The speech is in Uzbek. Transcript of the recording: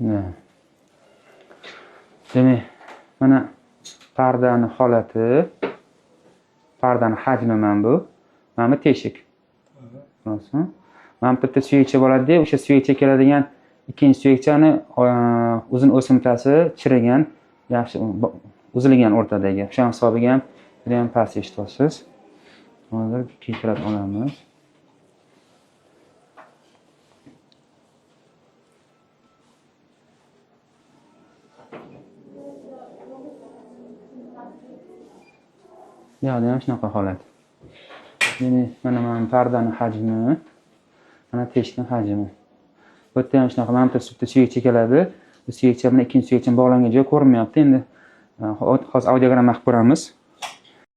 Да. Demak, mana pardani holati, pardani hajmi mana bu. Mana bu teshik. Rostmi? Mana bu bitta suyakcha bo'ladi-da, o'sha suyakcha keladigan ikkinchi suyakchani uzun o'simtasi chirigan, yaxshi uzilgan o'rtadagi. O'sha hisobiga ham juda ham past eshityapsiz. Hozir keltirib olamiz. Bu yoqda ham shunaqa holat. Demak, mana pardani hajmi, mana teshikni hajmi. Bu yerda ham shunaqa, mana bitta suyakcha keladi. Bu suyakcha bilan ikkinchi suyakcha bog'langan joyi ko'rinmayapti. Endi hozir audiogramma qilib ko'ramiz.